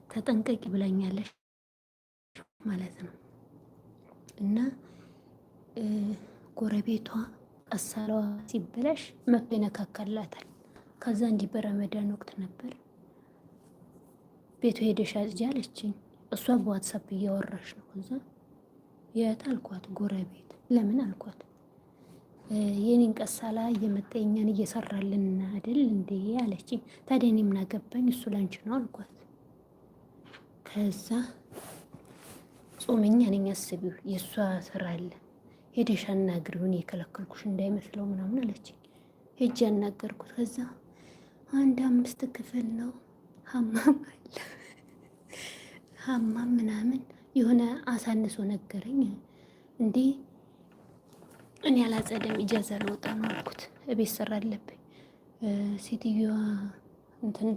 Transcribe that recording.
ተጠንቀቂ ብላኛለች ማለት ነው። እና ጎረቤቷ ቀሳለዋ ሲበላሽ መቶ ይነካካላታል። ከዛ እንዲህ በረመዳን ወቅት ነበር ቤቱ ሄደሽ አጽጂ አለችኝ። እሷ በዋትሳፕ እያወራሽ ነው። ከዛ የት አልኳት፣ ጎረቤት ለምን አልኳት። የኔን ቀሳላ እየመጣ የኛን እየሰራልን አይደል እንዴ አለችኝ። ታዲያ እኔ ምን አገባኝ እሱ ላንቺ ነው አልኳት። ከዛ ጾመኛ ነኝ አስቢው፣ የእሷ ስራ አለ ሄደሽ አናግሪው፣ እኔ የከለከልኩሽ እንዳይመስለው ምናምን አለችኝ። ሄጄ አናገርኩት። ከዛ አንድ አምስት ክፍል ነው ሀማም አለ ሀማም ምናምን የሆነ አሳንሶ ነገረኝ። እንዴ እኔ አላጸደም ኢጃዛ ልወጣ ነው አልኩት። እቤት ስራ አለብኝ። ሴትዮዋ እንትን